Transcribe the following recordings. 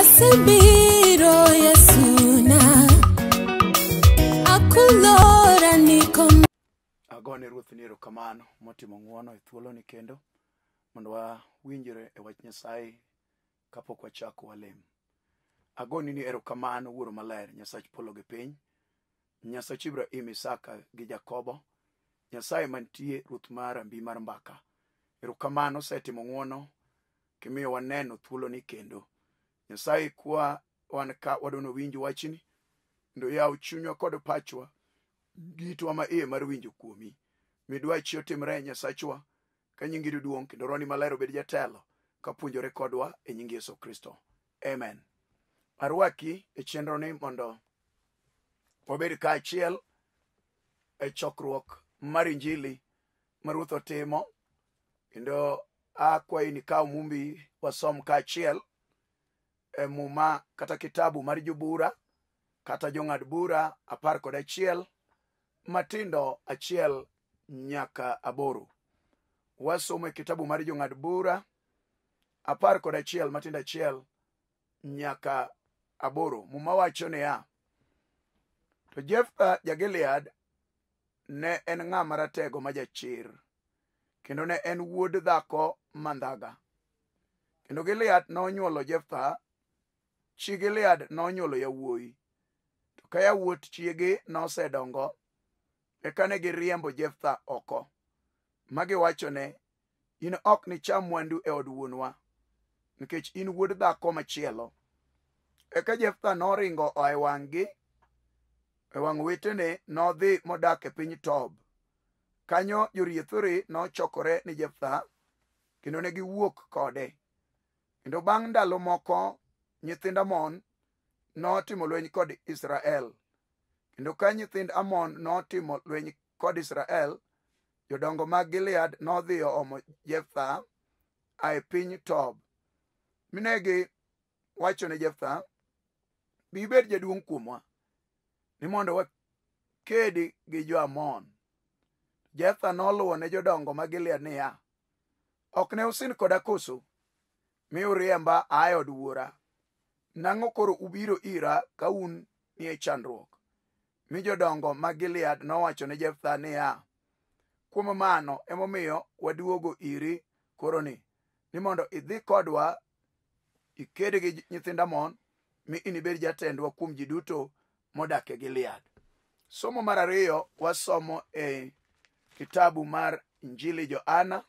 Asebiro Yesuna, akulora niko. Agone Ruoth ni erokamano motimo ng'uono e thuoloni kendo mondo wawinjre e wach Nyasaye kapok wachako walem. Agoni ni erokamano Wuoro Maler, Nyasach polo gi piny, Nyasach Ibrahim, Isaka gi Jakobo, Nyasaye mantie, Ruoth mar ambi mar mbaka. Erokamano osetimo ng'uono kimiyo waneno thuoloni kendo. Nyasaye kwa wan ka wadwa winj wachni, kendo yaw chunywa kod pachwa gi itwa ma iye mar winjo kuomi. Mi dwachi otimre Nyasachwa, ka nyingi duong' kendo Roho Maler obed jatelo ka puonjore kodwa e nying Yesu Kristo. Amen. Arwaki e chenro ni mondo wabed kaachiel e chokruok mar Injili ma Ruoth otimo, kendo akwayi ni ikaw mumbi wasom kaachiel e muma kata kitabu mar jobura kata jong'ad bura 11 matindo 1 nyaka 8. Wasomo e kitabu mar jong'ad bura 11 matindo 1 nyaka 8. Muma wacho niya, to Jeftha ja-Gilead ne en ng'ama ratego ma jachir, kendo ne en wuod dhako mandhaga. Kendo Gilead nonyuolo Jeftha, chi Gilead nonyuolo yawuoyi. To ka yawuot chiege nosedongo, eka ne giriembo Jeftha oko, ma giwachone, in ok nicham mwandu e od wuonwa, nikech in wuod dhako machielo. Eka Jeftha noringo oa e wang'gi, e wang' owetene, nodhi modak e piny Tob. Kanyo joriethore nochokore ni Jeftha, kendo ne giwuok kode. Kendo bang' ndalo moko nyithind Amon notimo lweny kod Israel. Kendo ka nyithind Amon notimo lweny kod Israel, jodongo mag Gilead nodhi omo Jeftha a e piny Tob. Mi ne giwachone Jeftha, bi ibed jaduong' kuomwa, ni mondo waked gi jo-Amon. Jeftha noluwo ne jodongo mag Gilead niya, ok ne usin koda koso, mi uriemba aa e od wuora? Nang'o koro ubiro ira ka un nie chandruok? Mi jodongo mag Gilead nowacho ne Jeftha niya, kuom mano emomiyo waduogo iri koroni, ni mondo idhi kodwa iked gi nyithind Amon, mi inibed jatendwa kuom ji duto modak e Gilead. Somo mar ariyo wasomo e kitabu mar Injili Johana,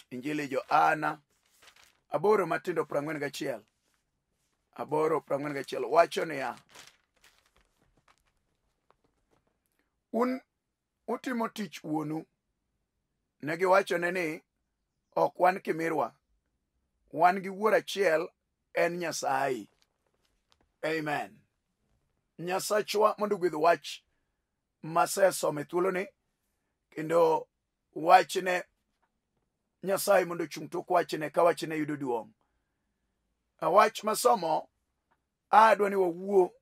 Injili Johana 8 matindo 41. 8:41 wacho niya, un utimo tich wuonu. Ne giwachone ni, ok wan kimirwa, wan gi wuoro achiel, en Nyasaye. Amen. Nyasachwa mondo ogwedh wach masesomo e thuoloni, kendo wachne Nyasaye mondo ochung' tok wachne ka wachne yudo duong'. Wach masomo adwa ni wawuo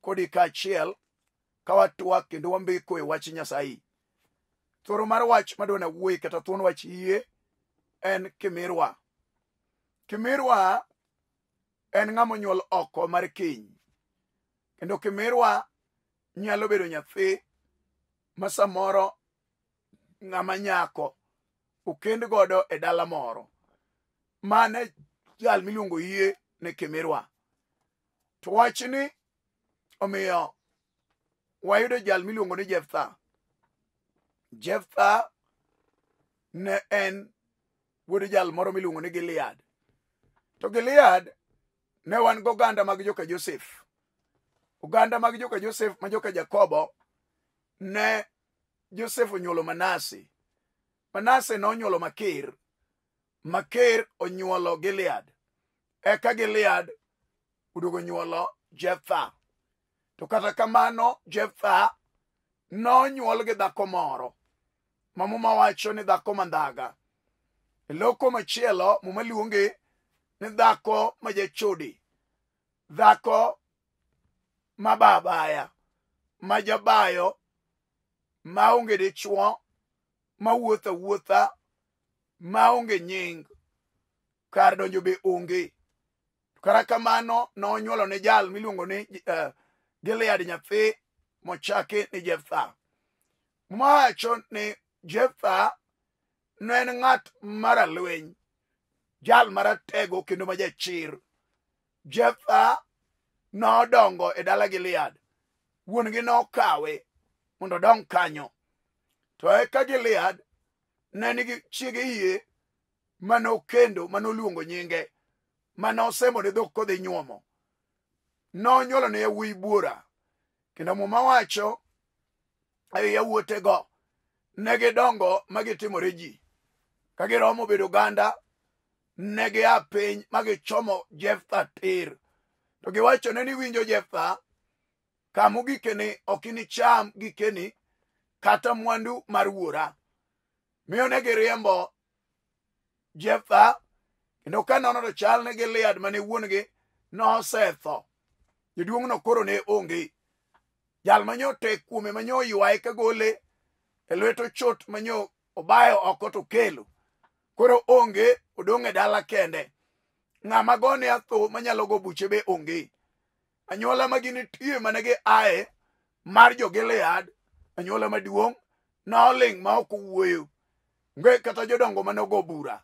kodi kaachiel ka watwak kendo wambeko e wach Nyasaye. Thoro mar wach madwa ni awuoye kata thuon wach yie en kimirwa. Kimirwa en ng'ama onyuol oko mar keny. Kendo kimirwa nyalo bedo nyathi ma samoro ng'ama nyako okend godo e dala moro. Mane jal miluongo yie ne kimirwa. To wachni omiyo wayudo jal miluongo ni Jeftha. Jeftha ne en wuod jal moro miluongo ni Gilead. To Gilead ne wan goganda mag joka Josef. Oganda mag joka Josef ma joka Jakobo ne Josef onyuolo Manase. Manase nonyuolo Makir. Makir onyuolo Gilead. Eka Gilead oduogo nyuolo Jeftha. To kata kamano Jeftha nonyuol gi dhako moro ma Muma wacho ni dhako mandhaga. E loko machielo Muma luonge ni dhako ma jachode, dhako ma babaya, ma jabayo, maonge dichuo, mawuotho awuotha, maonge nying, kar donjo be onge. Kata kamano nonyuolo ne jal miluongo ni Gilead nyathi mochaki ni Jeftha. Mwacho ni Jeftha ne en ng'at maralweny, jal maratego kendo ma jachir. Jeftha nodongo e dala Gilead. Wuon-gi nokawe mondo odong kanyo. To eka Gilead ne nigi chiege hie manokendo manoluongo nyinge manosembo ne dhok kodhi nyuomo. Nonyuolo ne yawuoyi buora. Kendo Muma wacho e yawuotego ne gidongo ma gitimore ji. Ka giromo bedo oganda, ne gia piny ma gichomo Jeftha tir. To giwachone ni winjo Jeftha, kamogikeni ok inicham gikeni kata mwandu mar wuora. Miyo ne giriembo Jeftha, kendo ka nono to chal ne Gilead mane wuon-gi nosetho. Jaduong'no koro ne onge. Jal manyo tek kuome manyo ywaye kagole e lwet ochot manyo obayo oko to kelo. Koro onge, odong' e dala kende. Ng'ama gone atho manyalo go buche be onge. Anyuola ma ginitie mane gi ae mar jo Gilead, anyuola maduong', noling' ma ok owuoyo. Onge kata jodongo mane ogo bura.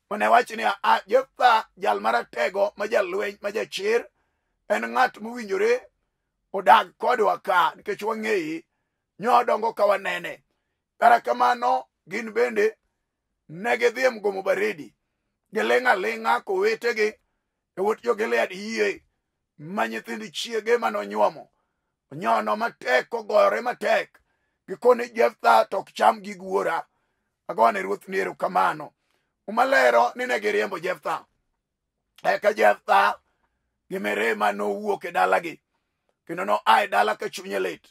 Mane wach ni a Jeftha jal maratego ma jalweny ma jachir en ng'at mowinjore odag kodwa ka nikech wang'eye nyodongo ka wanene. Kata kamano gin bende ne gidhi e mgomo baredi. Giling' aling'a kowetegi yawuot jo Gilead yie ma nyithind chiege manonyuomo. Onyono matek kogore matek. Gikone Jeftha to ok cham gig wuora. Agone ruoth ni erokamano. Muma lero ni ne giriembo Jeftha. Eka Jeftha gi mirima nowuok e dalagi. Kendo noa e dala ka chunye lit.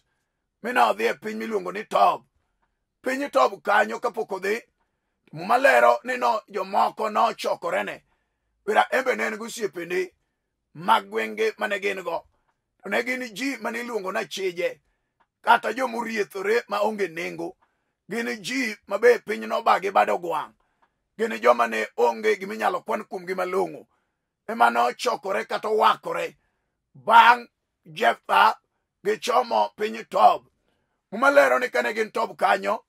Mi nodhi e piny miluongo ni Tob. Piny Tob kanyo kapok odhi, Muma lero ni no jomoko nochokorene. Wera embe ne en gi osiepene mag gwenge mane gin go. To ne gin ji mane iluongo ni achije, kata jomoriethore ma onge nengo. Gin ji ma be piny nobagi bad ogwang'. Gin joma ne onge giminyalo kwan kuomgi malong'o. Ema nochokore kata owakore bang' Jeftha gichomo piny Tob. Muma lero ni kane gin Tob kanyo,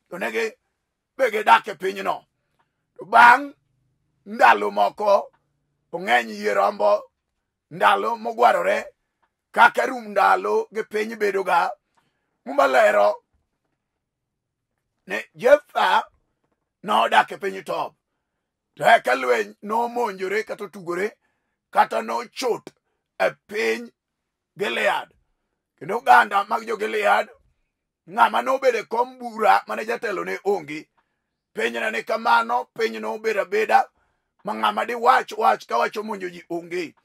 to ne gi be gidak e pinyno. To bang' ndalo moko, ong'eny yie rombo, ndalo mogwarore, kaka rum ndalo gi piny bedoga. Muma lero ni Jeftha nodak e piny Tob. To eka lweny nomonjore kata otugore kata nochot e piny Gilead. Kendo oganda mag jo Gilead, ng'ama nobedo e kom bura mane jatelo ne onge. Piny ne ni kamano, piny nobedo abeda ma ng'ama diwach wach kawacho monjo ji onge.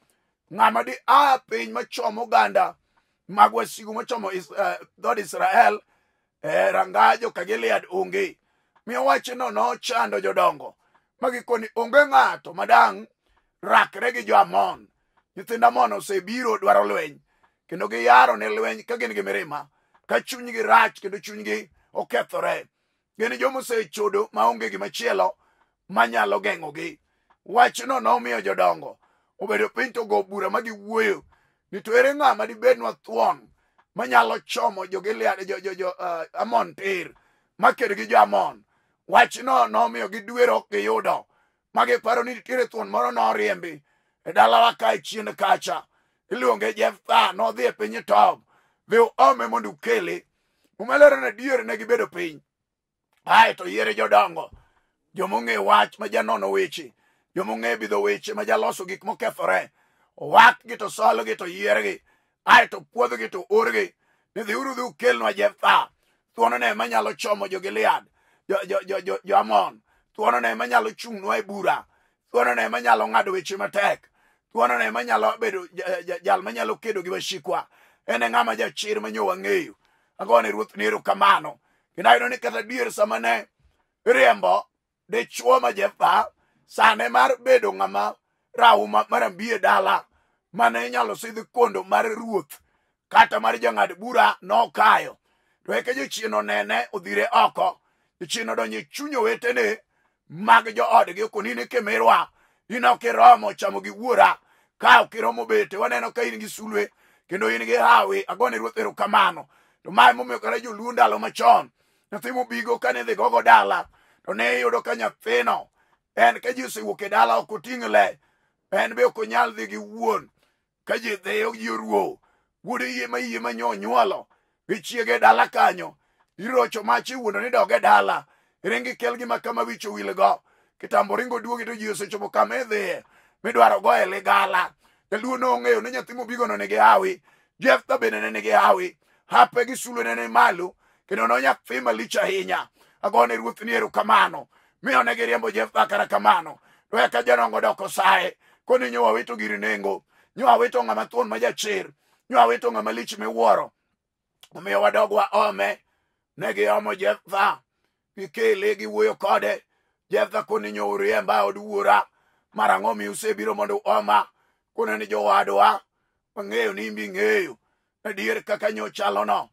Ng'ama di a piny machomo oganda mag wasigu machomo dhood Israel ranga joka Gilead onge. Miyo wachno nochando jodongo ma gikoni onge ng'ato madang' rakre gi jo Amon. Nyithind Amon osebiro dwaro lweny kendo giyaro ne lweny ka gin gi mirima, ka chunygi rach kendo chunygi okethore. Gin joma osechodo maonge gimachielo manyalo geng'ogi. Wachno nomiyo jodongo obedo piny to go bura ma giwuoyo ni to ere ng'ama dibednwa thuon manyalo chomo jo Gilead jo Amon tir maked gi jo Amon. Wachno nomiyo gidwero ok giyudo ma giparo ni nitiere thuon moro noriembi e dalawa kae chien kacha. Iluonge Jeftha, nodhi e piny Tob. Dhi uome mondo ukele. Muma lero ni adier ne gibedo piny. Ae to yiere jodongo, jomong'e wach ma janono weche, jomong'e bidho weche ma jaloso gik mokethore. Owakgi to solgi to yiergi. Ae to puodhgi to orgi. Ni dhiuru dhi ukelnwa Jeftha. Thuonone manyalo chomo jo Gilead, jo Amon. Thuonone manyalo chung'nwa e bura. Thuonone manyalo ng'ado weche matek. Thuonone manyalo bedo jal manyalo kedo gi wasikwa. En e ng'ama jachir manyo wang'eyo. Agone ruoth ni erokamano. Kendo ayudo ni kata dier sama ne riembo dichuo ma Jeftha, sane mar bedo ng'ama rahuma mar ambiye dala mane inyalo sidh kondo mar ruoth kata mar jang'ad bura nokayo. To eka jachien onene odhire oko. Jachien odonjo e chuny owetene mag joodgi okoni ni kimirwa in ok iromo chamo gi wuora Ka ok iromo bete, waneno ka in gi sulwe kendo in gi hawi. Agone Ruoth erokamano. To mae momiyo kata joluo ndalo machon, nyathi mobigo kane dhi gogo dala, to ne iyudo ka nyathino en ka ji osewuok e dala ok oting' le, en be ok onyal dhi gi wuon. Ka ji dhiyo ji oruo, wuod iye ma iye ma nyo nyuolo gi chiege dala kanyo, irocho mach iwuondo ni dog e dala, ringi ikel gima kama wich owil go. Kitambo ringo duogi to ji osechopo kama idhiye midwaro goye ligala. Jaluo nong'eyo ni nyathi mobigono nigi hawi. Jeftha bende ne nigi hawi. Hape gi sulwe ne ni malo, kendo nonyathi malich ahinya. Agone Ruoth ni erokamano. Miyo ne giriembo Jeftha kata kamano. To eka janongo doko saye. Koni nyo wawito gir nengo. Nyo wawito ng'ama thuon ma jachir. Nyo wawito ng'ama lich miwuoro. Omiyo wadog waome. Ne giomo Jeftha. Gikele giwuoyo kode. Jeftha koni nyo uriemba od wuora. Marang'o mi usebiro mondo uoma? Kone ni jowadwa, wang'eyo ni imbi ng'eyo. Adier kaka nyo chalono,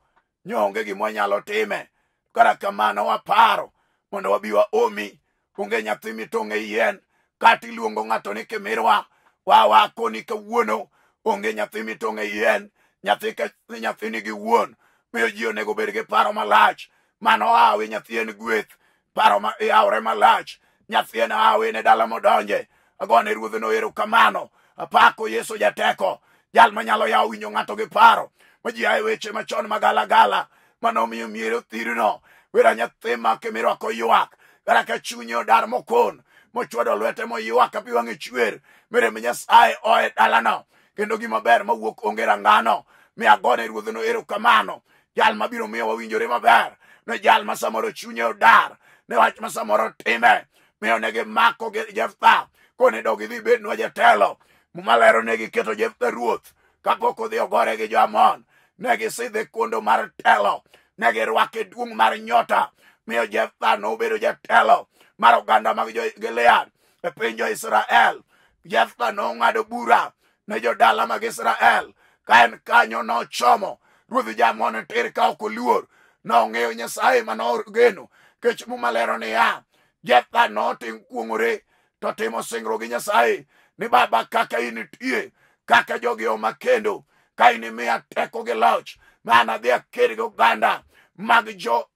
nyo onge gima wanyalo time. Kata kamano waparo mondo wabi waomi. Onge nyathi mitong'e yien, kata iluongo ng'ato ni kimirwa. Wawa koni kawuono, onge nyathi mitong'e yien. Nyathi ka nyathi nigi wuon, miyo ji onego bed gi paro malach. Mano hawi, nyathi en gweth. Paro ma yawre malach. Nyathi en hawi ne dala modonje. Agone Ruodhno erokamano. Apako Yesu jateko, jal manyalo yawo winjo ng'ato gi paro. Ma ji ae weche machon magalagala manomiyo mier othirno. Wera nyathi ma kimirwako ywak, kata ka chunye odar mokon, mochwado lwete moywak ka pi wang'e chwer. Miremb Nyasaye oe dalano, kendo gima ber mawuok onge rangano. Mi agone Ruodhno erokamano. Jal mabiro miyo wawinjore maber, ne jal ma samoro chunye odar, ne wach ma samoro time. Miyo ne gimako Jeftha, kone dog idhi bednwa jatelo. Muma lero ne giketo Jeftha ruoth kapok odhi ogore gi jo-Amon. Ne gisidhe kondo mar telo, ne girwake duong' mar nyota. Miyo Jeftha nobedo jatelo mar oganda mag jo-Gilead e piny jo-Israel. Jeftha nong'ado bura ne jodala mag Israel. Ka en kanyo nochomo ruodh jo-Amon tir ka ok oluor. Nong'eyo Nyasaye manogeno. Kech Muma lero niya, Jeftha notim kuong'ore to timo singruok gi Nyasaye ni baba kaka in nitie, kaka jogi oma kendo, ka in imiya teko gi loch, ma anadhi aked gi oganda mag jo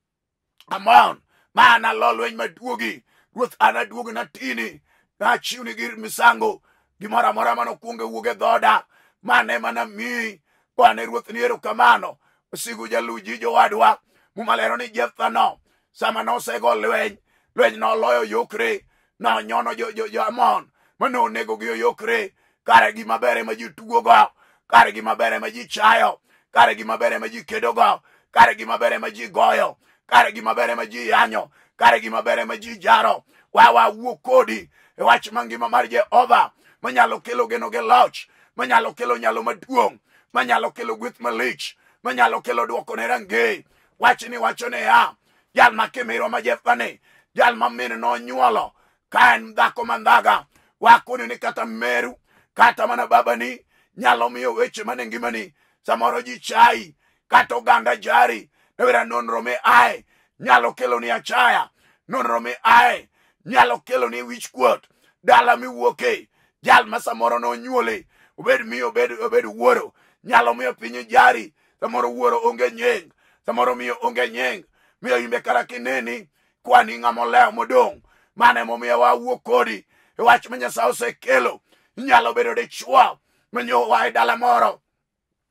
Amon, ma analo lweny maduogi. Ruoth anaduog natini, nachiwni gir misango, gimoro amora manokwongo wuok e dhoda, mane mana miyi. Kwane Ruoth ni erokamano. Osigu jaluw ji jowadwa. Muma lero ni Jeftha no, sama nosego lweny, lweny noloyo yokre, nonyono jo Amon, mano onego gi oyokre. Kare gima ber ema ji tugogo, kare gima ber ema ji chayo, kare gima ber ema ji kedogo, kare gima ber ema ji goyo, kare gima ber ema ji yanyo, kare gima ber ema ji jaro. Wawa wuo kodi e wach mangima mar Jehova manyalo kelo geno gi loch, manyalo kelo nyalo maduong', manyalo kelo gweth malich, manyalo kelo duoko ne rangeye. Wachni wacho niya, jal ma kimirwa ma Jeftha ni, jal ma min nonyuolo ka en dhako mandhaga, wakoni ni kata meru kata mana babani nyalo miyo weche mane ngimani. Samoro ji chayi, kata oganda jari, newera nonro mi ae nyalo kelo ni achaya, nonro mi ae nyalo kelo ni wich kuot. Dala miwuoke, jal ma samoro nonyuoli, obed miyo obed wuoro, nyalo miyo piny jari. Samoro wuoro onge nying, samoro miyo onge nying, miyo imbe kata kineni kwani ng'ama olewo modong'. Mano emomiyo wawuo kodi e wach ma Nyasaye osekelo. Inyalo bedo dichuo manyo wa e dala moro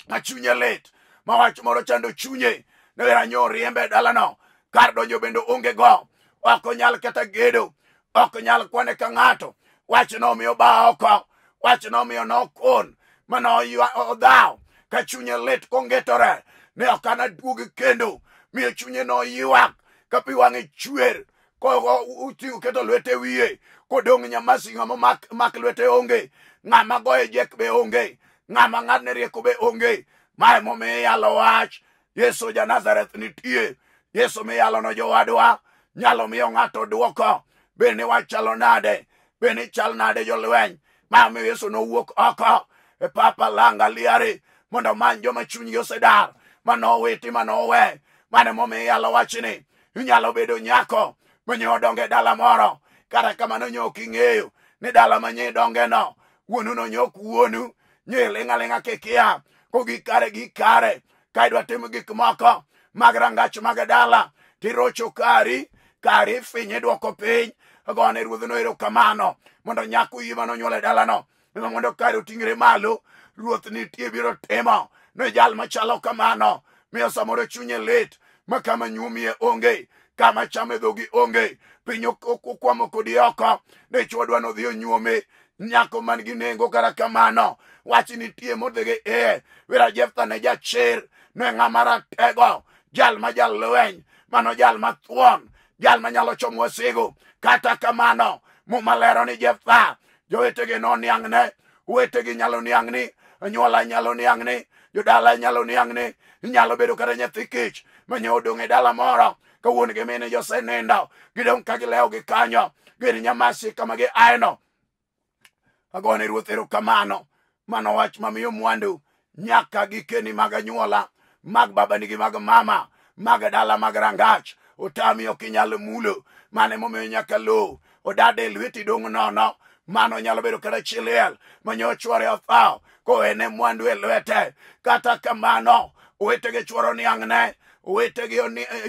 ma chunye lit, ma wach moro chando chunye, newera nyo riembe e dalano, kar donjo bende onge go, ok onyal kata gedo, ok onyal kwane ka ng'ato. Wach nomiyo ba oko, wach nomiyo nokon, mano odhaw ka chunye lit kongetore ne ok anaduogi kendo. Miyo chunye noywak ka pi wang'e chwer, ko keto lwete wiye, kodong' nyamasi ng'ama mak lwete onge, ng'ama goye jek be onge, ng'ama ng'adne rieko be onge. Mae momiyo iyalo wach Yesu ja Nazareth nitie. Yesu miyalo no jowadwa nyalo miyo ng'ato duoko. Be ni wach chalo nade? Be ni chal nade jolweny? Ma omiyo Yesu nowuok oko e papa langa liare mondo omany joma chunygi osedar, manowiti, manowe. Mano emomiyo iyalo wachni. Inyalo bedo nyako manyo odongo e dala moro, kata kamano nyo ok ing'eyo ni dala manye idonge no Wuonu nonyok wuonu. Nye ling'a ling'a kikia. Kogi kare gi kare. Ka idwa timo gik moko mag rangach mag dala, tirocho kari, kari finye dwoko piny. Agone ruodhno erokamano mondo nyako yie manonyuol e dalano, mondo kare oting're malo. Ruoth nitie biro timo ne jal machalo kamano. Miyo samoro chunye lit ma kama nyumie onge, kama chame dhogi onge, piny okwamo kodi oko. Dichuo dwa nodhi onyuome nyako man gi nengo. Kata kamano wach nitie modhi iye. Wera Jeftha ne jachir, ne ng'ama ratego, jal ma jalweny, mano jal ma thuon, jal manyalo chomo wasigu. Kata kamano Muma lero ni Jeftha jowetegi noniang'ne, owetegi nyalo niang'ni, anyuola nyalo niang'ni, jodala nyalo niang'ni. Inyalo bedo kata nyathi kich manye odong' e dala moro ka wuon gi mine josenindo, gidong' ka gilewo gi kanyo, gin nyamasi kama gi aeno. Agone ruoth erokamano. Mano wach mamiyo mwandu nyaka gikeni mag anyuola, mag babani gi mag mama, mag dala mag rangach otami ok inyal mulo. Mano emomiyo nyaka lowo odade lweti dong' nono. Mano nyalo bedo kata chi liel manyo chwore otho kowene mwandu e lwete. Kata kamano owetegi chworo niang'ne, owetegi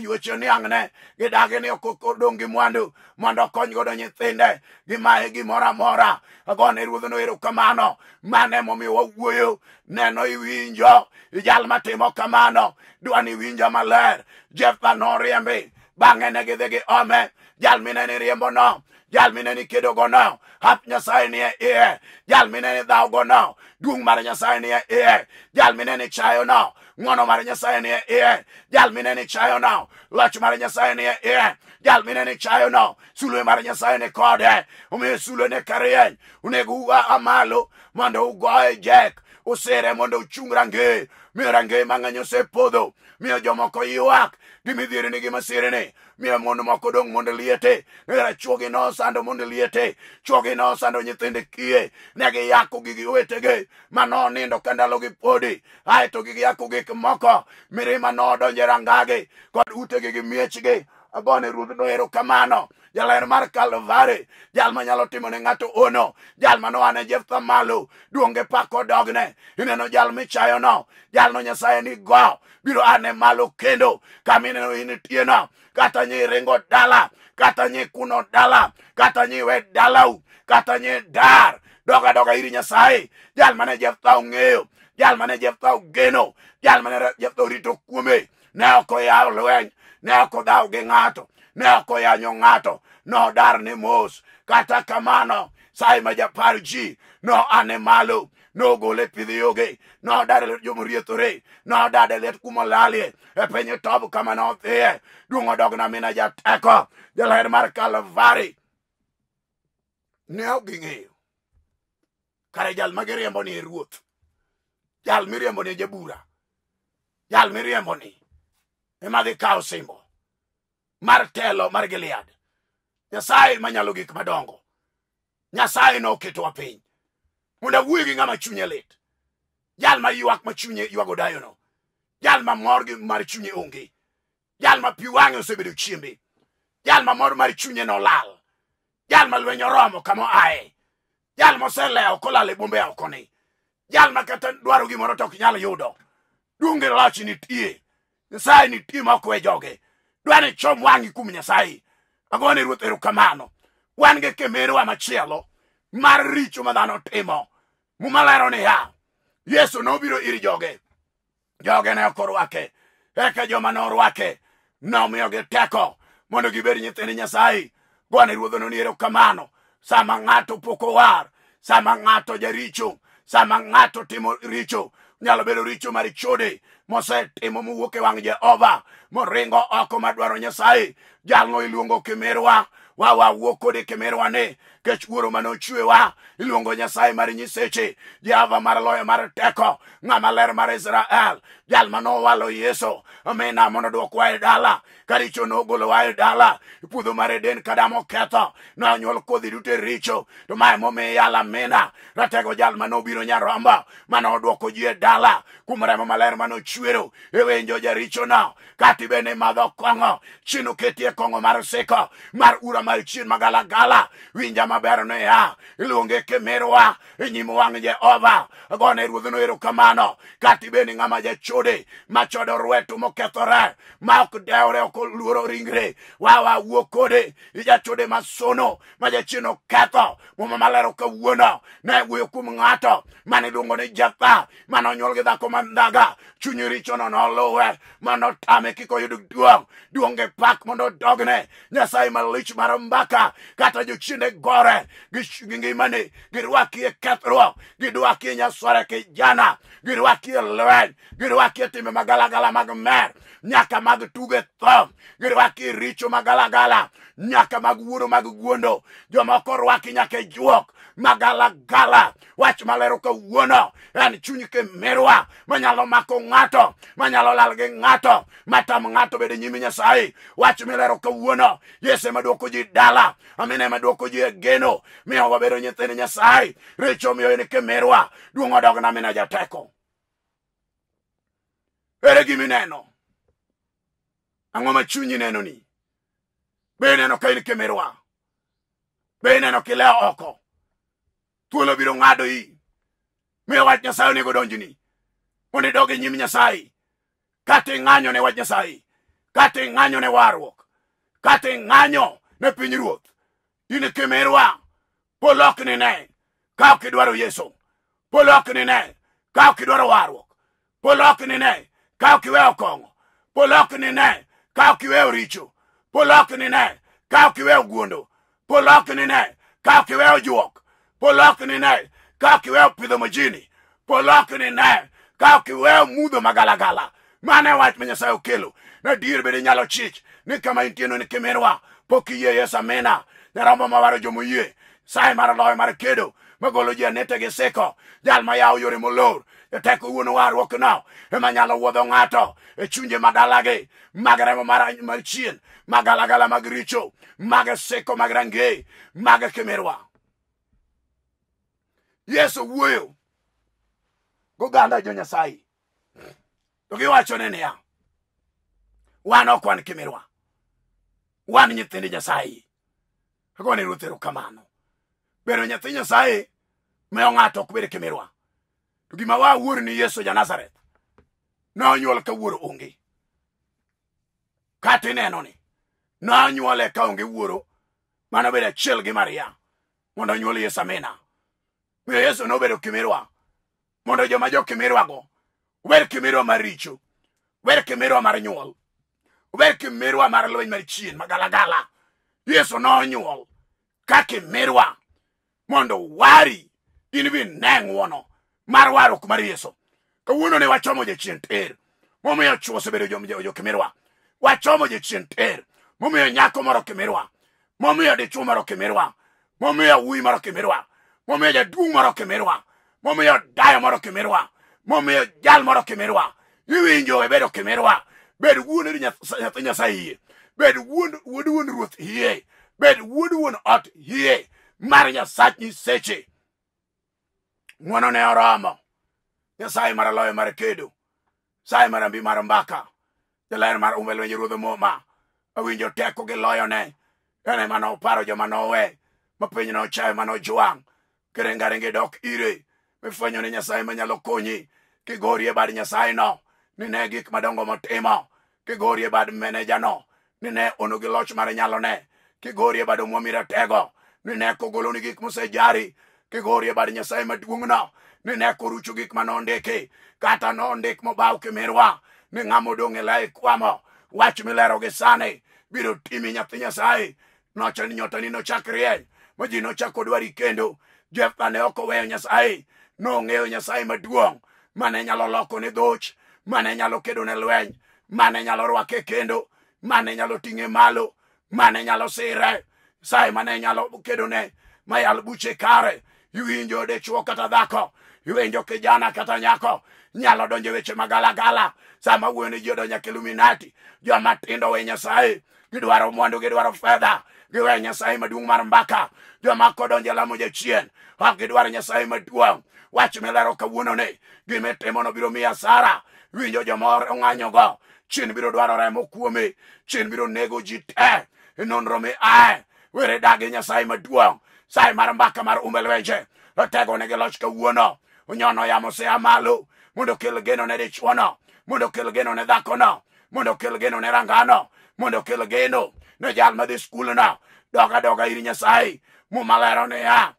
yuoche oniang'ne, gidagi ni ok odong' gi mwandu mondo okony godo nyithinde, gimaye gimoro amora. Agone ruodhno erokamano. Mano emomiyo wawuoyo, neno iwinjo jal matimo kamano, dwa ni iwinja maler. Jeftha noriembi, bang'e ne gidhi giome. Jal minene riembono, jal minene kedogono, hap Nyasaye nie iye. Jal minene dhawogono, duong' mar Nyasaye nie iye. Jal minene chayono, ng'wono mar Nyasaye nie iye. Jal minene chayono, loch mar Nyasaye nie iye. Jal minene chayono, sulwe mar Nyasaye ni kode. Omiyo sulwe ne karieny, onego ua malo mondo ugoye jek, usire mondo uchung rangeye. Miyo rangeye mang'eny osepodho, miyo jomoko ywak gi midhierni gi masirni, miyo mon moko dong' mondo liete. Nera chuogi nosando mondo liete, chuogi nosando nyithind kiye, ne giyako gigi owetegi manonindo ka ndalogi podi. Aeto giyako gik moko, mirima nodonjo e rangagi kod utegi gi miechgi. Agone ruodhno erokamano. Jaler mar Kalvari, jal manyalo timo ne ng'ato ono, jal manoane Jeftha malo, duonge pak odogne. Ineno jal michayono, jalno Nyasaye ni go, biro ane malo kendo kama ineno in itieno. Kata nyi ringo dala, kata nyi kuno dala, kata nyi we dalau, kata nyi dar, doga doga ir Nyasaye. Jal mane Jeftha ong'eyo, jal mane Jeftha ogeno, jal mane Jeftha orito kuome, ne ok oyawo lweny, ne ok odhaw gi ng'ato, ne ok oyanyo ng'ato, nodar ne mos. Kata kamano sai ma japar ji no ane malo, nogole pidh yoge, nodar e lwet jomoriethore, nodar e lwet kumolalie, e piny Tob kama nodhiye. Duong' odogna mina jateko, jaler mar Kalvari. Ne ok ging'eyo kare jal ma giriembo ni e ruoth, jal miriembo ni e jabura, jal miriembo ni ema dhi kawo osimbo mar telo mar Gilead. Nyasaye manyalo gik madongo, Nyasaye noketowa piny mondo awuoyo gi ng'ama chunye lit, jal ma ywak ma chunye ywago dayono, jal ma mor gi mar chunye onge, jal ma pi wang'e osebedo chiembe, jal ma mor mar chunye nolal, jal ma lweny oromo kama oaye, jal moselewo kolal e bombe oko ni, jal ma kata dwaro gimoro to ok nyal yudo. Duong' gi loch nitie, Nyasaye nitie ma ok we joge. Dwa ni chom wang'i kuom Nyasaye. Agone ruoth erokamano. Wan gi kimirwa machielo mar richo ma dhano timo. Muma lero niya, Yesu nobiro ir joge, joge ne ok orwake. Eka joma norwake nomiyogi teko mondo gibed nyithind Nyasaye. Gone ruodhno ni erokamano. Sama ng'ato pok owar, sama ng'ato jaricho, sama ng'ato timo richo, nyalo bedo richo mar chode mosetimo mowuok e wang' Jehova, moringo oko madwaro Nyasaye, jalno iluongo kimirwa. Wawuok kode kimirwa ni kech wuoro manochwewa iluongo Nyasaye mar nyiseche, Jehova mar loyo mar teko, ng'ama ler mar Israel, jal manowalo Yesu amina mondo odwokwa e dala. Ka richo nogolowa e dala, puodho mar Eden ka Adam oketho, nonyuol kodhi duto e richo. To mae momiyo yala amina ratego jal manobiro nyarombo manodwoko ji e dala kuom remo maler manochwero. Iwinjo jarichono, kata ibende imadho kong'o, chino ketie kong'o mar siko mar ura mar chien magalagala. Winja maber ne ya iluonge kimirwa e nyim wang' Jehova. Agone ruodhno erokamano. Kata ibed ni ng'ama jachode machodo rweto mokethore ma ok dewre ok oluoro ringre wawa wuo kode ijachode masono ma jachien oketho. Muma malero kawuono ne wuoyo kuom ng'ato mane iluongo ni Jeftha mane onyuol gi dhako mandhaga. Chuny richono noluwe mano tame kik oyud duong'. Duong' gi pak mondo odogne Nyasaye malich mar mbaka. Kata jochiende gore gi ngimani, girwaki e kethruok, gidwaki e nyasore kijana, girwaki e lweny, girwaki e timbe magalagala mag mer, nyaka mag tuge tho, girwaki e richo magalagala, nyaka mag wuoro mag guondo. Jomoko rwaki nyaka e juok magalagala. Wach malero kawuono en chuny kimirwa manyalo mako ng'ato, manyalo lal gi ng'ato, matam ng'ato bedo e nyim Nyasaye. Wach milero kawuono, Yesu ema duoko ji dala, amina ema duoko ji e geno, miyo wabedo nyithind Nyasaye. Richo miyo in kimirwa, duong' odogna mina jateko. Ere gima ineno? Ang'o ma chunyi nenoni? Be ineno ka in kimirwa? Be ineno kilewo oko? Thuolo biro ng'ado iyi. Miyo wach Nyasaye onego donjni mondo idog e nyim Nyasaye. Kata ing'anyo ne wach Nyasaye, kata ing'anyo ne warruok, kata ing'anyo ne pinyruoth, in kimirwa. Polo ok nine ka ok idwaro Yesu. Polo ok nine ka ok idwaro warruok. Polo ok nine ka ok iweyo kong'o. Polo ok nine ka ok iweyo richo. Polo ok nine ka ok iweyo guondo. Polo ok nine ka ok iweyo juok. Polo ok nine ka ok iweyo pidho majini. Polo ok nine ka ok iweyo mudho magalagala. Mano e wach ma Nyasaye okelo. Nadier bende inyalo chich ni kama intieno ni kimirwa pok iyie Yesu amina. Nyarombo mawaro jomoyie. Saye mar loyo mar kedo magolo ji anete gi siko. Jal mayawo yore molor. Jateko wuon warruok no ema nyalo wuodho ng'ato e chunje madalagi mag remo mar chien, magalagala mag richo, mag siko mag rangeye, mag kimirwa. Yesu wuoyo goganda jo Nyasaye to giwachone niya, wan ok wan kimirwa, wan nyithind Nyasaye. Agone Ruoth erokamano. Bedo nyathi Nyasaye miyo ng'ato ok bed kimirwa. To gima wawuor ni Yesu ja Nazareth nonyuol ka wuoro onge. Kata ineno ni nonyuole ka onge wuoro, mano bedo achiel gi Maria mondo onyuol Yesu amina. Miyo Yesu nobedo kimirwa mondo joma jo kimirwago wer kimirwa mar richo, wer kimirwa mar nyuol, wer kimirwa mar lweny mar chien magalagala. Yesu nonyuol ka kimirwa mondo wari in bi ne ng'uono mar warruok mar Yesu. Kawuono ne wachomo jachien tir momiyo chwo osebedo jo kimirwa. Wachomo jachien tir momiyo nyako moro kimirwa, momiyo dichwo moro kimirwa, momiyo wuoyi moro kimirwa, momiyo jaduong' moro kimirwa, momiyo dayo moro kimirwa, momiyo jal moro kimirwa. Iwinjo ibedo kimirwa. Bed wuon nyathi Nyasaye hie, bed wuod wuon ruoth hie, bed wuod wuon ot hie mar Nyasach nyiseche. Ng'wono ne oromo. Nyasaye mar loyo mar kedo, Nyasaye mar ambi mar mbaka, jaler mar umbe lwenje ruodh muma. Awinjo teko gi loyone. En ema noparo joma nowe, ma piny nochayo ma nojwang'. Kiringa ringa idok ire, mifwenyo ni Nyasaye manyalo konyi. Kigori e bad Nyasaye no, ni ne gik madongo motimo. Kigori e bad meneja no, ni ne ono gi loch mar nyalone. Kigori e bad omwami ratego, ni ne kogoloni gik mosejari. Kigori e bad Nyasaye maduong' no, ni ne korucho gik manondiki. Kata nondik mobaw kimirwa, ni ng'ama odong' e lai kwamo. Wach milero gi sani biro timi nyathi Nyasaye. Nocho ni nyotani nochak rieny, ma ji nochako dwari kendo. Jeftha ne ok oweyo Nyasaye, nong'eyo Nyasaye maduong' mane nyalo loko ne dhoch, mane nyalo kedo ne lweny, mane nyalo rwake kendo, mane nyalo ting'e malo, mane nyalo sire, Nyasaye mane nyalo kedo ne mayal buche kare. Iwinjo dichwo kata dhako, iwinjo kijana kata nyako, nyalo donjo e weche magalagala. Sama wuoyo ni ji odonjo e Illuminati, joma tindo we Nyasaye, gidwaro mwandu, gidwaro fedha, giwe Nyasaye maduong' mar mbaka. Joma kodonjo e lamo jachien, ok gidwar Nyasaye maduong'. Wach milero kawuono ni gimitimono biro miyi asara. Winjo joma ong'anyogo, chien biro dwaro remo kuomi, chien biro nego ji te. E nonro mi ae, Were dagi Nyasaye maduong'. Sai mar mbaka mar umbelwenje. Ratego nigi loch kawuono. Onyono yamo sea malo. Mondo okel geno ne dichuono. Mondo okel geno ne dhakono. Mondo okel geno ne rangano. Mondo okel geno ne jal madhi skulno. Doga doga ir Nyasaye. Muma lero niya,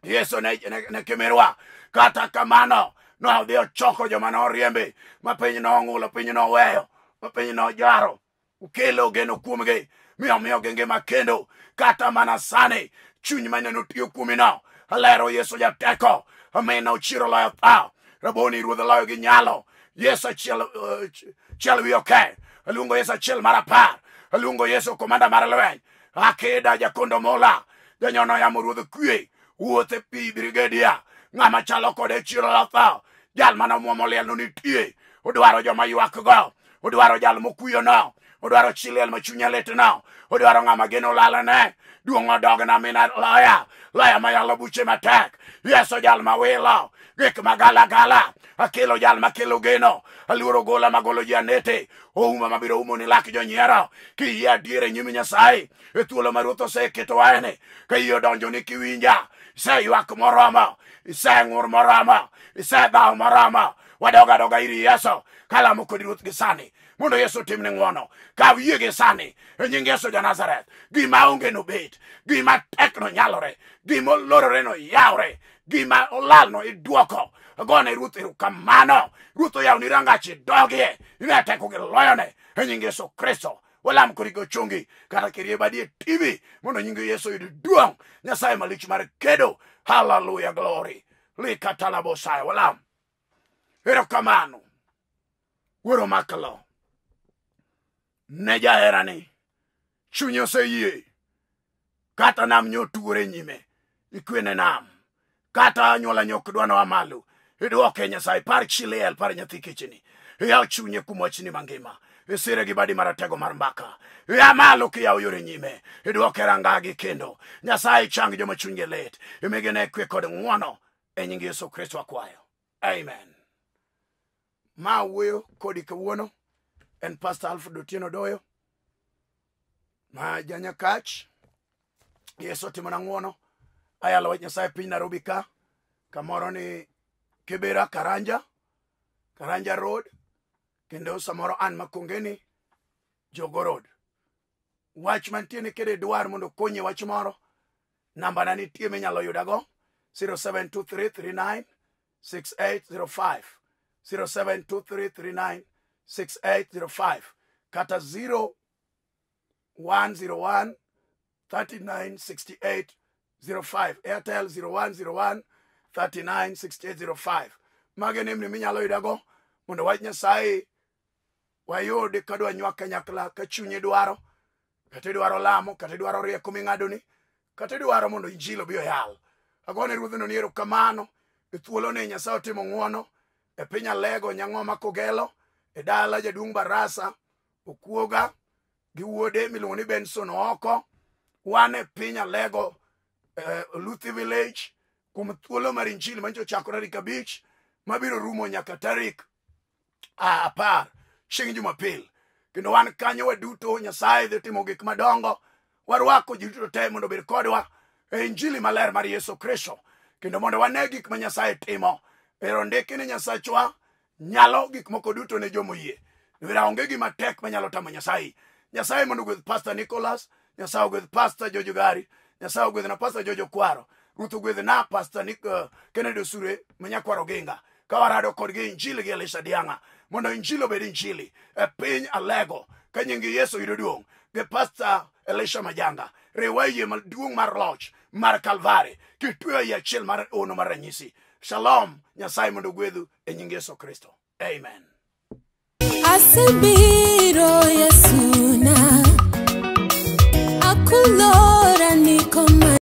Yesu ne kimirwa. Kata kamano nodhi ochoko joma noriembi ma piny nong'ulo, piny noweyo, ma piny nojaro. Okelo geno kuomgi, mi omiyogi ngima kendo. Kata mana sani chuny mane notiyo kuomino alero Yesu jateko. Amina ochiro loyo tho. Raboni ruodh loyo gi nyalo. Yesu achiel chiel wi oke. Aluongo Yesu achiel mar apar. Aluongo Yesu komanda mar lweny. Akeda jakondo mola. Janyono yamo ruodh kwe. Wuothe pi brigedia. Ng'ama chalo kode chiro loyo tho. Jal mane omuomo liel no nitie. Odwaro joma ywak go. Odwaro jal mokuyo no. Odwaro chi liel ma chunye lit no. Odwaro ng'ama geno lalane. Duong' odogna mina loya. Loya mayalo buche matek. Yesu jal mawilo. Gik magalagala. Akelo jal makelo geno. Aluoro gola magolo ji anete. Ouma mabiro umo ni lak jonyiero. Kiyie adier e nyim Nyasaye. E thuolo ma Ruoth oseketowaene. Ka iyie odonjo ni kiwinja. Iseywak moromo. Iseng'ur moromo. Isedhaw moromo. Wadog adoga ir Yesu. Kalamo kodi Ruoth gi sani. Mondo Yesu otimni ng'wono. Kaw yie gi sani. E nying Yesu ja Nazareth. Gima onge nobet. Gima tek no nyalore. Gima olorore no yawre. Gima olal no iduoko. Agone Ruoth erokamano. Ruoth oyawni rangach idogie. Ine teko gi loyone. E nying Yesu Kristo. Walam kodi gochungi. Kata kirie badi e TV. Mondo nying Yesu oyud duong'. Nyasaye malich mar kedo. Hallelujah, glory. Likatalabosaya. Walam. Erokamano. Wuoro maklo. Ne jaherani. Chunye oseyie. Kata nam nyotuore nyime. Ikwene nam. Kata anyuola nyok dwa noa malo. Idwoke Nyasaye. Par chi liel, par nyathi kichni. Iyaw chunye kuom wachni mangima. Isire gi badi maratego mar mbaka. Ia malo kiyawo yore nyime. Idwoke rangagi kendo. Nyasaye chang joma chunygi lit. Imigi ne kwe kod ng'wono. E nying Yesu Kristo akwayo. Amen. Ma wuoyo kodi kawuono en Pastor Alfred Otieno Doyo ma janyakach. Yesu otimona ng'wono. Ayalo wach Nyasaye piny Nairobi ka. Kamoro ni Kibera Karanja. Karanja Road. Kendo samoro an Makongeni Jogo Road. Wach mantie ni kede dwar mondo okonyi wach moro. Namba na nitie minyalo yudago 0723396805. 0723396805 kata 0101 396805. Airtel 0101 396805. Mage nembni minyalo yudago mondo wach Nyasaye wayud kadwa nywak kanyakla ka chunyi dwaro, kata idwaro lamo, kata idwaro rieko ming'adoni, kata idwaro mondo injili obi oyal. Agone ruodhno ni erokamano e thuoloni Nyasaye otimo ng'wono e piny Alego Nyang'oma Kogelo e dala jaduong' Barasa Okuoga gi wuode miluongo ni Benson Ooko. Wan e piny Alego Luthi Village kuom thuolo mar injili manyicho ochakore tarik 5 mabiro rumo nyaka tarik 10 chieng' Jumapil. Kendo wan kanyo waduto Nyasaye dhi timo gik madongo. Warwako ji duto te mondo obed kodwa e injili maler mar Yesu Kristo. Kendo mondo wane gik ma Nyasaye timo. Ero ndiki ni Nyasachwa nyalo gik moko duto ne jomoyie. Wera onge gima tek manyalo tamo Nyasaye. Nyasaye mondo ogwedh Pastor Nicholas, Nyasaye ogwedh Pastor Jojo Gari, Nyasaye ogwedh na Pastor Jojo Kwaro, Ruoth ogwedh na Pastor Kennedy Osure manyakwaro Oginga. Ka warado kodgi injili gi Elisha Dianga mondo injili obed injili e piny Alego ka nying Yesu yudo duong' gi Pastor Elisha Majanga. Riwa yie maduong' mar loch mar Kalvari kitweyo yie achiel mar ono mar ranyisi. Shalom. Nyasaye mondo ogwedhu e nying Yesu Kristo. Amen. Asebi